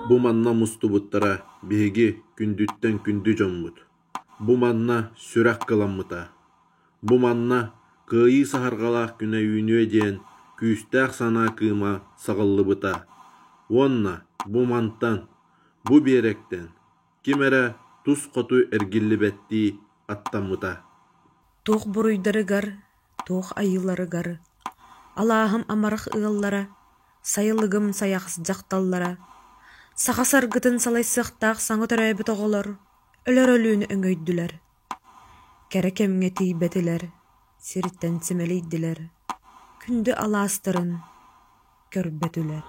Бу манна мустубуттара биһиги күндүттэн күндү дьоммут. Бу манна сүрэх кыламмыта. Бу манна Кыайыы саһарҕалаах күнэ үүнүө диэн күүстээх санаа кыыма саҕыллыбыта. Уонна бу мантан, бу биэрэктэн ким эрэ тус хоту эргиллибэттии аттаммыта. Туох буруйдарыгар, туох айыыларыгар, алааһым амарах ыаллара, сайылыгым сайаҕас дьахталлара, саха саргытын салайсыахтаах саҥа төрөөбүт оҕолор өлөр өлүүнү өҥөйдүлэр, кэрэ кэмҥэ тиийбэтилэр, сиртэн симэлийдилэр, күндү алаастарын көрбөтүлэр.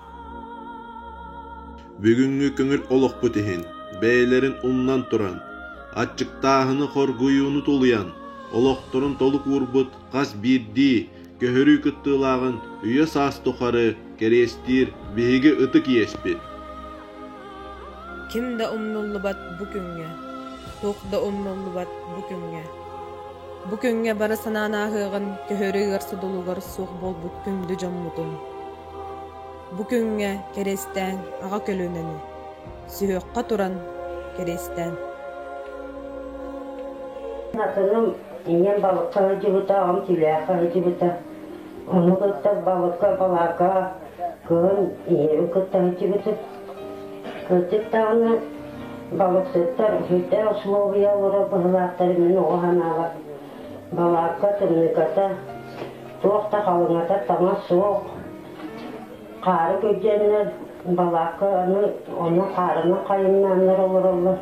Бүгүҥҥү көҥүл олохпут иһин бэйэлэрин умнан туран, аччыктааһыны хоргуйууну тулуйан, олохторун толук уурбут хас биирдии көһөрүү кыттыылааҕын үйэ-саас тухары кэриэстиир биһиги ытык иэспит. Ким да умнуллубат бу күҥҥэ, туох да умнуллубат бу күҥҥэ. Бу күҥҥэ бары санаан ааһыаҕын көһөрүү ыар содулугар суох буолбут күндү дьоммутун. Бу күҥҥэ кэриэстээн аҕа көлүөнэни, сүһүөххэ туран кэриэстээн. Атыным ийэм балыкка сылдьыбыта, аҕам түүлээххэ сылдьыбыта. Ону кытта балыкка, балаакка кыһын ийэбин кытта сылдьыбытым. Кырдьык даҕаны балыксыттар сүрдээх усулуобуйа олорор быһыылаахтар мин оҕо санаабар балаакка тымныыката туох да халыҥата таҥас суох хаары күрдьэннэр балаакканы ону хаарынан хайымнааннар олороллор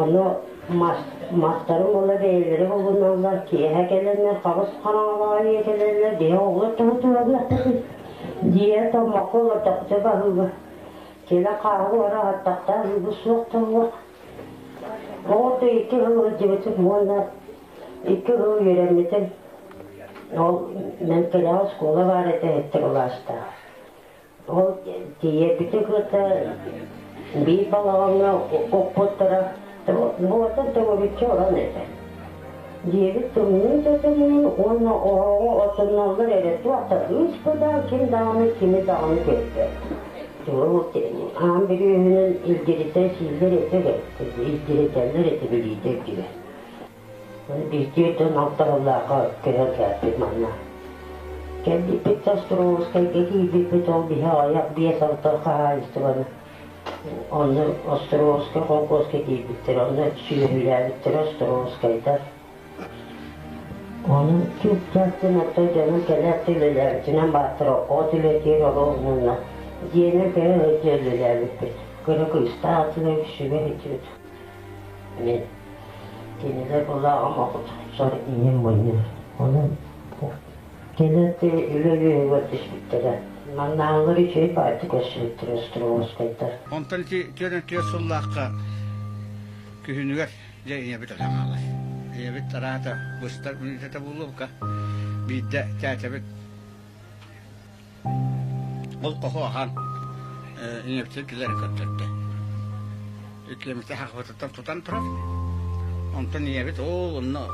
ону мас мастарын буола бэйэлэрэ булуналлар киэһэ кэлэннэр хабыс хараҥалаҕа кэлэллэр дьиэ оҕолор тоҕо туһалыахтарын дьиэ томмокко олордохчо баһыыба Кэлэ хааһы уора аһаттахтаах үгүс суох буолуох. Оҕото икки сыл сылдьыбытым уонна икки сыл үөрэммитим. Ол Мэҥкэлэҕэ оскуола баар этэ сэттэ кылаастаах. Ол тиийэрбитин кытта биир балаҕаҥҥа укпуттара буотан төгүрүччү орон этэ. Дьиэбит тымныы да тымныы уонна оһоҕу отунналлар эрэ туох да ыыспыта ким даҕаны кими даҕаны көрбөт. Аан бүрүөһүнэн илдьиритэ сииллэр этэ илдьиритэллэр этэ билиитэ үрдүгэр. Биирдии дьон алтарыллаахха көһөн кэлбит манна. Кэлбиппит Островскайга киирбиппит ол биһи аҕыйах биэс-алта хаһаайыстыбаны Онно Островскай холкуоска киирбиттэр, онно сүөһүлээбиттэрэ Островскайдар. Ону чуп-чап оттон дьонум кэлээт үлэлээбитинэн бааттара от үлэтигэр оруолунна дьиэнэн көһө сылдьа үлэлээбиппит. Кыра кыыстаах атыга үксүгэр сылдьыбыт. Мин кинилэр булааҕым охсор ийэм мунньар. Онон Кэлээт үлэ үөһүгэр түспүттэрэ. Маннааҕылар үчүгэй баайдык көрсүбүттэрэ Островскайдар. Онтон ити түөрт сыллаахха күһүнүгэр дьэ ийэбит өлөн хаалар. Ийэбит араата быстар мүнүүтэтэ буолуо биирдэ тээтэбит ол хоһу ахан ийэбитин килэрин көрдөрдө. Иккиэммитин хахпытыттан тутан турар. Онтон ийэбит ол онно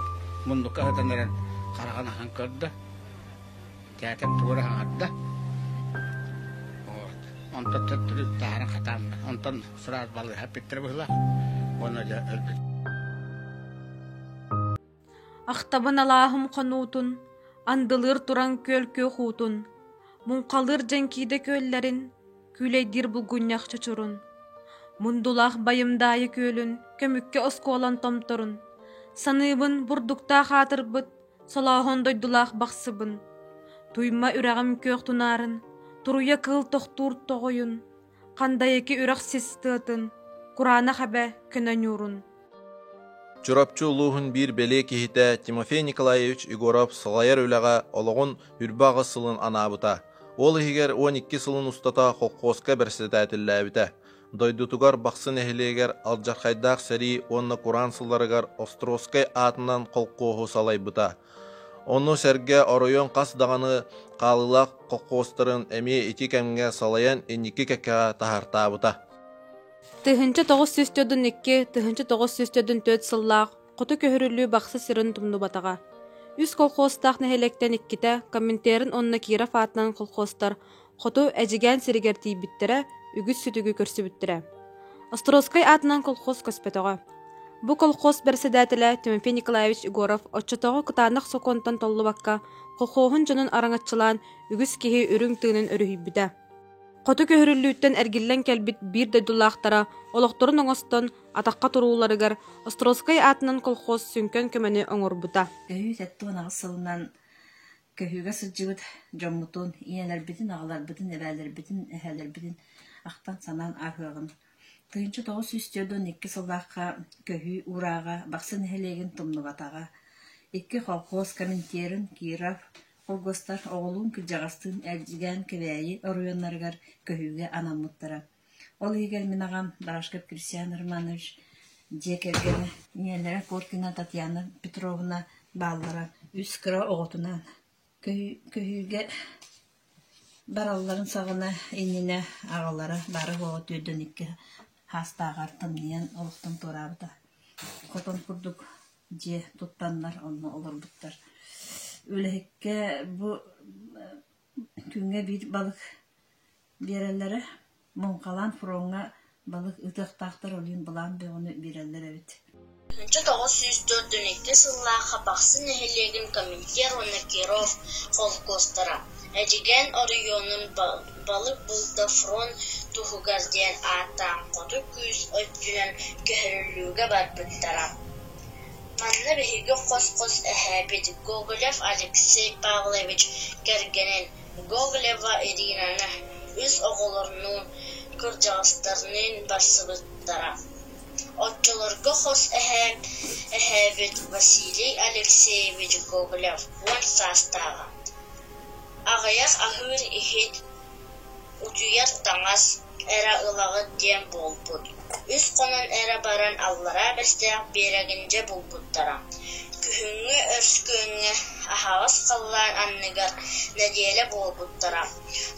муннукка сытан эрэн хараҕын ахан көрдө. Тээтэм туора хаҥарда. Вот. Онтон төттөрү таһааран хатаан онтон сразу балыыһа эппиттэрэ быһыылаах. Уонна дьэ өлбүт. Ахтабын алааһым хонуутун, андылыыр туран күөл күөх уутун, муҥхалыыр дьэҥкиидэ күөллэрин, күүлэйдиир булгунньах чочурун, мундулаах байымдаайы күөлүн, көмүккэ оскуолан томторун, саныыбын бурдуктаах аатырбыт, солооһон дойдулаах бахсыбын, туйма үрэҕим күөх тунаарын, туруйа кыыл тохтуур тоҕойун, Хандайыки үрэх сис тыатын, кураанах эбэ көнө ньуурун. Чурапчы улууһун биир бэлиэ киһитэ Тимофей Николаевич Егоров салайар үлэҕэ олоҕун үрбэ аҕыс сылын анаабыта. Ол иһигэр 12 сылын устата холкуоска бэрэссэдээтэллээбитэ. Дойдутугар Бахсы нэһилиэгэр алдьархайдаах сэрии уонна кураан сылларыгар Островскай аатынан холкуоһу салайбыта. Ону сэргэ оройуон хас даҕаны хаалыылаах колхуостарын эмиэ ити кэмҥэ салайан инники кэккэҕэ таһаартаабыта. 1942 1944 сыллаах Хоту көһөрүллүү Бахсы сирин тумнубатаҕа. Үс колхозтаах нэһилиэктэн иккитэ Коминтерн уонна Киров аатынан колхозтар Хоту Эдьигээн сиригэр тиийбиттэрэ, үгүс сүтүгү көрсүбүттэрэ. Островскай аатынан колхоз көспөтөҕө. Бу колхоз бэрэссэдээтэлэ Тимофей Николаевич Егоров оччотооҕу кытаанах сокуонтан толлубакка, колхоһун дьонун араҥаччылаан үгүс киһи үрүҥ тыынын өрүһүйбүтэ. Хоту көһөрүллүүттэн эргиллэн кэлбит биир дойдулаахтара олохторун оҥостон, атахха турууларыгар Островскай аатынан колхоз сүҥкэн көмөнү оҥорбута. Көһүү 78 сылынан көһүүгэ сылдьыбыт дьоммутун, ийэлэрбитин, аҕаларбытын, эбээлэрбитин, эһээлэрбитин ахтан-санаан ааһыаҕын. 1942 сыллаахха көһүү уурааҕа Бахсы нэһилиэгин тумнубатаҕа. Икки колхоз Коминтерн, Киров холкуостар оҕолуун кырдьаҕастыын Элдьигээн Кэбээйи оройуоннарыгар көһүүгэ анаммыттара. Ол иһигэр мин аҕам Барашков Кристиан Романович дьиэ кэргэнэ, ийэлэрэ Коркина Татьяна Петровна бааллара үс кыра оҕотунаан көһүүгэ баралларын саҕана иннинэ аҕалара баара-суоҕа 42 саастааҕар тымныйан олохтон туораабыта. Хотон курдук дьиэ туттаннар онно олорбуттар. Үлэһиккэ бу күҥҥэ биир балык биэрэллэрэ. Муҥхалаан фроҥҥа балык ыытыахтаахтар олуйун былаан бөҕөнү биэрэллэр эбит. 1942 сыллаахха Бахсы нэһилиэгин Коминтерн уонна Киров холкуостара Эдьигээн оройуонун балык булда фронт туһугар диэн ааттаан хоту күүс өттүнэн көһөрүллүүгэ барбыттара. Манна биһиги хос-хос эһээбит Гоголев Алексей Павлович кэргэнин Гоголева Иринаны үс оҕолорунуун кырдьаҕастарыныын барсыбыттара. Оччолорго хос эһээм эһээбит Василий Алексеевич Гоголев 10 саастааҕа. Аҕыйах аһыыр иһит, утуйар таҥас эрэ ылаҕыт диэн буолбут. Үс хонон эрэ баран Аллараа Бэстээх биэрэгин дьэ булбуттара. Күһүҥҥү өрүскүөҥҥэ аһаҕас халлаан анныгар нэдиэлэ буолбуттара.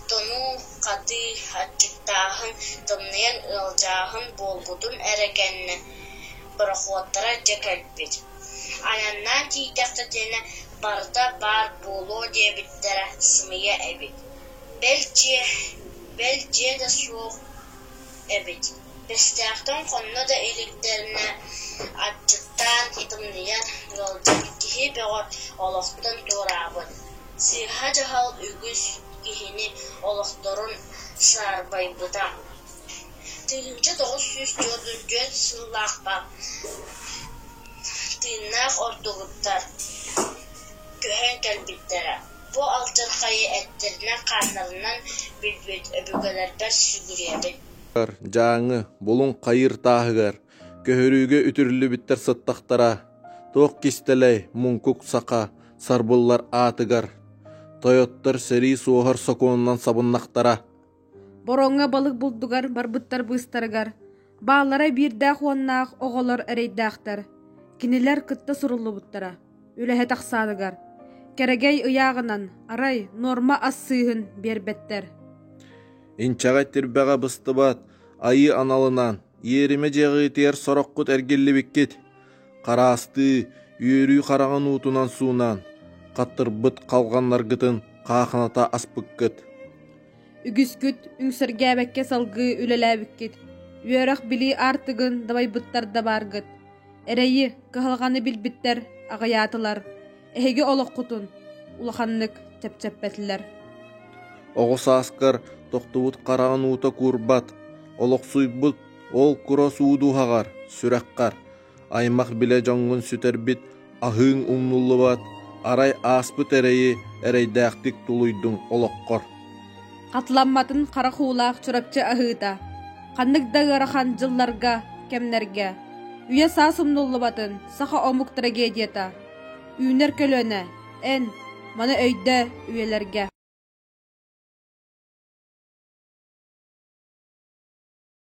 Тонуу, хатыы, аччыктааһын, тымныйан ыалдьааһын буолбутун эрэ кэннэ борохуоттара дьэ кэлбит. Айаннаан тиийдэххитинэ барыта баар буолуо диэбиттэрэ сымыйа эбит. Бэл дьиэ, бэл дьиэ да суох эбит. Бэстээхтэн хонно да иликтэринэ аччыктаан тымныйан ыалдьан киһи бөҕө олохтон туораабыт. Сыыһа дьаһал үгүс киһини олохторун саарбайбыта. 1944 сыллаахха тыыннаах ордубуттар көһөн кэлбиттэрэ. Бу алдьархайы эттэринэн-хааннарынан билбит өбүгэлэрбэр сүгүрүйэбин. Дьааҥы, Булуҥ хайыр тааһыгар, көһөрүүгэ үтүрүллүбүттэр сыттахтара, туох кистэлэй, муҥкук саха сарбыллар аатыгар, тойоттор сэрии суоһар сокуонунан сабыннахтара. Бороҥҥо балык булдугар барбыттар быыстарыгар бааллара биирдээх уоннаах оҕолор эрэйдээхтэр. Кинилэр кытта суруллубуттара үлэһит ахсааныгар. Кэрэгэй ыйааҕынан арай нуорма ас сыыһын биэрбэттэр. Инчэҕэй тирбэҕэ быстыбат айыы аналынан иэримэ дьиэҕитигэр сороххут эргиллибиккит. Хараастыы, үөрүү хараҕын уутунан суунан, хаттырбыт халҕаннаргытын хаахыната аспыккыт. Үгүскүт үҥсэргээбэккэ салгыы үлэлээбиккит, үөрэх-билии аартыгын дабайбыттар да бааргыт. Эрэйи, кыһалҕаны билбиттэр аҕыйаатылар, эһиги олоххутун улаханнык чэпчэппэтилэр. Оҕо сааскар тохтубут хараҕын уута куурбат, олохсуйбут ол кура суу дууһаҕар, сүрэххэр, аймах-билэ дьоҥҥун сүтэрбит аһыыҥ умнуллубат, арай ааспыт эрэйи эрэйдээхтик тулуйдуҥ олоххор. Хатыламматын харах уулаах Чурапчы аһыыта, ханнык да ыарахан дьылларга, кэмнэргэ, үйэ-саас умнуллубатын саха омук трагедията, үүнэр көлүөнэ, эн, маны өйдөө үйэлэргэ.